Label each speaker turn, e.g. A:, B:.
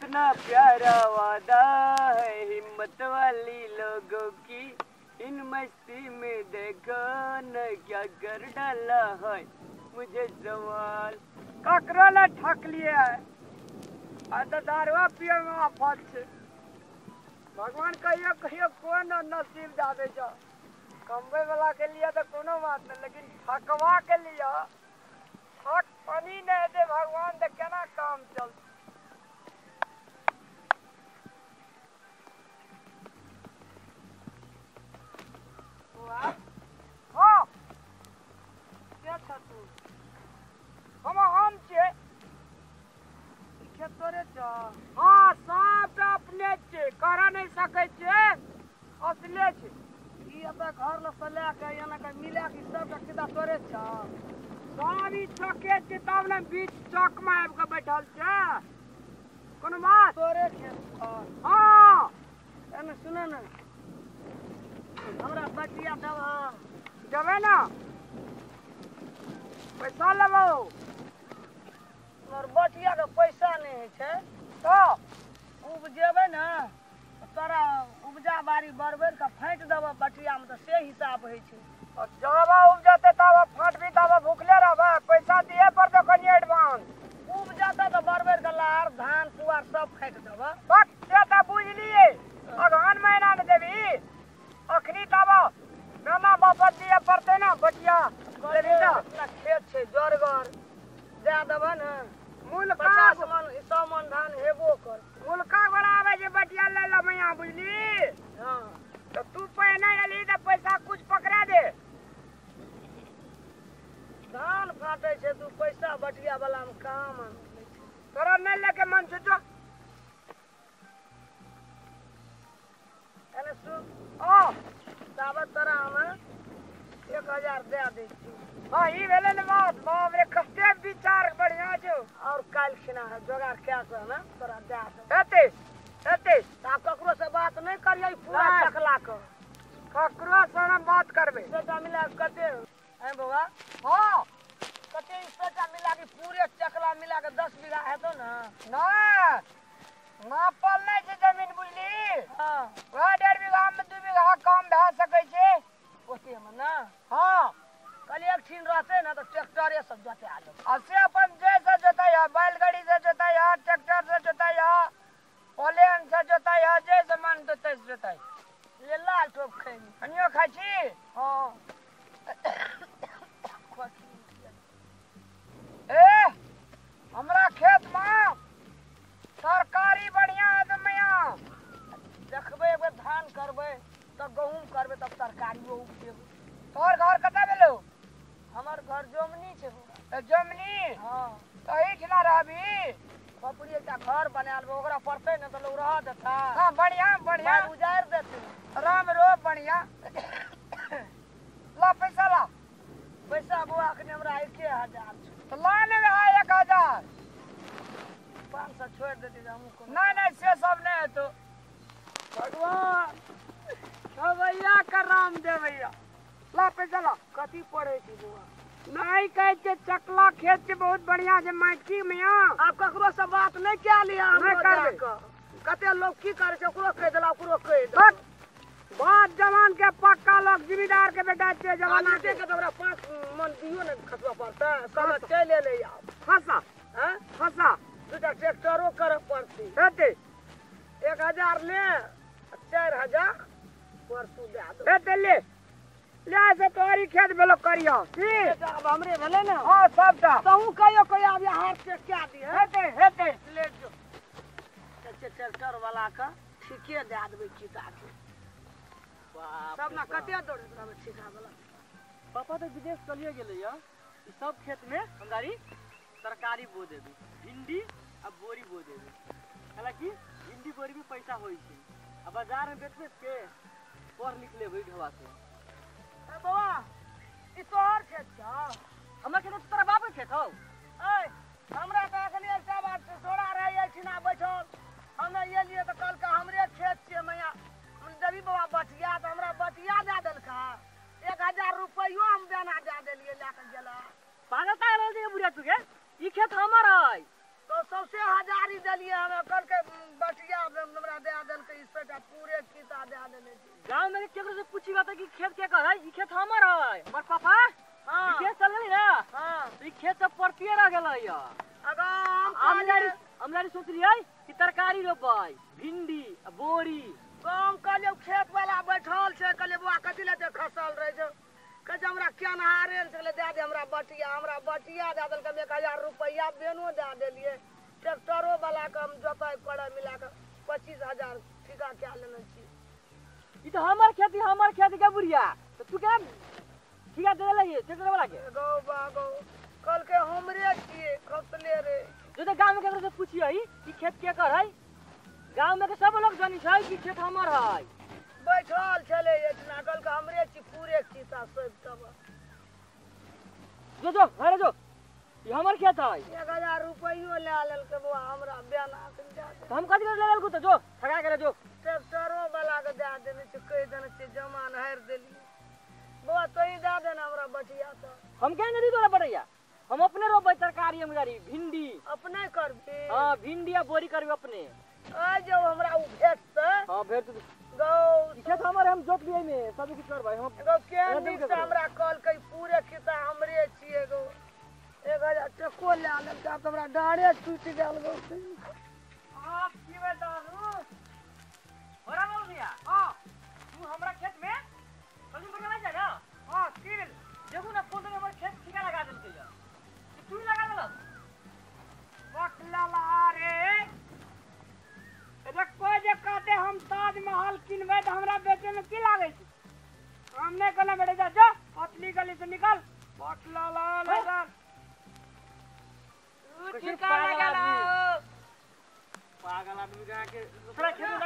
A: कितना प्यारा वादा है हिम्मत वाली लोगों की, इन मस्ती में देखो न क्या कर डाला है मुझे सवाल। ककरो ने ठक लिए है आ तो दारुआ पिए में आफत छे। भगवान कहियो कहियो कोन नसीब दाबे छ। कमबे वाला के लिए तो कोनो बात नहीं, लेकिन ठकवा के लिए ठक पानी नहीं दे भगवान तो केना काम चल। हाँ के छ तू? हम छे खेत तोरे छ। हाँ सब अपने छे, कर नहीं सकै छे, असले छे।
B: ई अपना घर ल से लए के एना के मिला के सबटा किता तोरे छ।
A: सब ई चौके छे तब ने बीच चौक में आबि के बैठल छे। कोनो बात
B: तोरे खेत छ।
A: हाँ
B: एने सुन ने, हमरा बटिया देबह?
A: देबै ना, पैसा लेबौ।
B: हमर बटिया के पैसा नहीं होइ छै
A: तो
B: उपजेबै ने तोरा उपजा बाड़ी बरबरि के फाँटि देबह बटिया में, तऽ से हिसाब होइ छै।
A: जब उपजतै तब फाँटबी, तब भुखले रहबै। पैसा दिए पड़तौ कनि एडवांस।
B: उपजतै तऽ बरबरि के लार धान पुआर सब फाँटि देबह।
A: बस से तऽ बुझलियै, अगहन महीना में देबही। अखनी तब नाना बापत दिए पड़तै ने बटिया।
B: अपना खेत छै जरगर, दए देबह ने।
A: मूल
B: 50 मन 100 मन धान हेबो कर।
A: मुल्का बड़ा आबै छै बटिया लै लए मैया, बुझली?
B: हाँ
A: तऽ तू पहिने एलही तऽ पैसा कुछ पकड़ा दे।
B: धान फाटै छै तू पैसा बटिया वाला में काम आनै छै।
A: तोरा नहि लैके मन छौ जो।
B: एने सुन,
A: ओ
B: ताबत तोरा हम 1000 दए दै छी।
A: हाँ ई भेलै ने बात। बाप रे कते विचार बढ़िया छौ।
B: और काल्हि खिना जोगाड़ कए कऽ ने तोरा दए देब।
A: हेतै हेतै।
B: आब ककरो से बात नहि करियै पूरा चकला के।
A: ककरो से हम बात करबै।
B: सबटा मिला के कते आँय बौआ?
A: हाँ
B: कते सबटा मिला के पूरे चकला मिला के 10 बीघा हेतौ ने?
A: नहि नापल नहि छै जमीन, बुझली?
B: हाँ
A: वएह 1.5 बीघा में 2 बीघा कम भए सकै छै
B: ओते में ने।
A: हाँ
B: कहलियै एक ठीन रहतै ने तऽ ट्रैक्टरे सब जोता लेबै।
A: आ से अपन जैसे जोतै है, बैलगाड़ी से जोतै है, ट्रैक्टर से जोतै है, पलेन से जोतै है, जैसे मन जोतै से जोतै।
B: ले लाल टोप खैनी।
A: कनियो खाइ छी?
B: हाँ
A: ए हमरा खेत में तरकारी बढ़िया है मैया।
B: देखबै एक बेर धान करबै तब गहूँम करबै तब तरकारियो उपजेबै।
A: तोहर घर कतऽ भेलौ?
B: हमर घर जोमनी छै।
A: जोमनी?
B: हाँ
A: तऽ एहिठिना रहबी?
B: खोपड़ी एकटा घर बना लेबै, ओकरा पड़तै ने तऽ लोक रह देतै।
A: हाँ बढ़िया बढ़िया,
B: उजारि देतै।
A: राम रो बढ़िया। ला पैसा ला।
B: पैसा बौआ अखनी हमरा 1000 छै।
A: तऽ ला ने भाय 1000।
B: 500 छोड़ि देतै तऽ हमहूँ कोनो।
A: नहीं नहीं से सब नहीं हेतौ। भगवान भैया का राम दे भैया। ला पैसा ला।
B: कथी पढ़ै छी बौआ?
A: नहीं कहै छै चकला खेत छै बहुत बढ़िया छै माटी में।
B: आब ककरो से बात नहीं कए लिअ।
A: नहि करबै।
B: कते लोग की करै छै ओकरो कहि देला ओकरो कहि देला।
A: बात जवान के पक्का लोग जिम्मेदार के बेटा छै जवाना
B: के। तऽ ओकरा 5 मन दियौ ने खसबऽ पड़तै। सब चलि एलै आब।
A: फसा
B: हँ
A: फसा
B: 2टा ट्रैक्टरो करऽ पड़तै।
A: हेतै।
B: 1000 ले 4000 परसू दए देबै।
A: हेतै ले ले से तोहरी खेत भेलो करियो की
B: आब हमरे भेलै ने।
A: हाँ सबटा
B: तहूँ कहियो कहियो आब हाथ से कए दिहे।
A: हेतै हेतै
B: ले जो ट्रैक्टर वाला के ठीके दए देबै किता के। सब ना कते दौड़ैत रहबै ठीका वाला।
C: पापा तऽ विदेश चलिए गेलै या। ई सब खेत में हम गाड़ी तरकारी बो देबै, भिंडी आ बोरी बो देबै। हालांकि भिंडी बोरी में पैसा होइ छै आ बाजार में बेच बेच के पढ़ लिख लेबै ढोआ से।
B: ए बौआ ई तोहर खेत छौ?
C: हमरा खेत तोरा बाप के खेत हौ।
B: ए हमरा तऽ अखनी एकटा बात छै, तोरा रहै एहिठिना बैठल। हम एलियै तऽ कहलकै हमरे खेत छियै मैया। देवी बाबा बटिया तऽ हमरा बटिया दए देलका। 1000 रुपैयो हम बेना दए देलियै लए कऽ गेला।
C: पागल तागल छै बुढ़िया तू के? ई खेत हमर है।
B: तो सबसे हजारी देलिए हम कल के बटिया हमरा दे देलकै ई सटा पूरे किता दे देने छी।
C: गांव में केकरो से पूछी बात कि खेत के कर है? ई खेत हमर है, हमर पापा
B: हां
C: खेत चल गेली ना।
B: हां
C: ई खेत सब परतिए रह गेलै या।
B: अगर
C: हमलारी सोचलियै कि तरकारी रोपबै, भिंडी आ बोरी।
B: हम कहलियै खेत वाला बैठल छै, कहलियै बौआ कथी लए ते खसल रहै छै? कहै छै हमरा केनहारे ने छै, दए दे हमरा बटिया। हमरा बटिया दए देलकै, हम 1000 रुपैआ बेनो दए देलियै। ट्रैक्टरो वाला के हम जोताइ करे मिला के 25,000 ठीका कए लेने छी।
C: ई तऽ हमर खेती, हमर खेती के बुढ़िया तऽ तू केना ठीका दे देलही ट्रैक्टर वाला के?
B: गौ बा गौ, कहलकै हमरे छियै, खसले रे।
C: जो तऽ गाँव में केकरो से पूछियै कि खेत के कर है? गाँव में के सब लोग जानी छै कि खेत हमर है।
B: बैठल छलै एहिठिना, कहलकै हमरे छी पूरे खिस्सा सौंपि देबऽ।
C: जो जो घरे जो, ई हमर खेत है।
B: 1000 रुपैयो लए लेलकै बौआ हमरा बेना के दए दे।
C: तऽ हम कथी ले लेलकू? तऽ जो ठगा के जो।
B: ट्रैक्टरो वाला के दए देने छै, कहि देने छै जमान हारि देलियै। बौआ तोही दए देने हमरा बटिया। तऽ
C: हम केना देली तोरा बटैया? हम अपने रोपबै तरकारी, हम गाड़ी भिंडी
B: अपने करबी।
C: हां भिंडी आ बोरी करबी अपने।
B: आ जो हमरा उ भेटतै।
C: हां भेट
B: गौ
C: खेत हमर, हम जोत लियै में सब किछ करबै हम।
B: गौ केहन नीक से हमरा कहलकै पूरे खिता हमरे छियै गौ। 1000 टको लए लेलकै, आब तऽ हमरा डाँरे टूटि गेल गौ।
C: आप की बतारू हो राम भैया? हां तू हमरा खेत में कलमी बना जा ना।
A: हां की भेल?
C: देखू ना कोन हमर खेत ठीका लगा देलकै या। तू लगा देलक?
A: बकला रे अरे कोई जे कहते हम ताजमहल किनबै तऽ हमरा बेचे में की लागै छै? हम नहि कहलहुँ बेटे, जा जा पतली गली से निकल। बकला ला
C: तू ठीका लगा ला। पागल आदमी के दूसरा खेत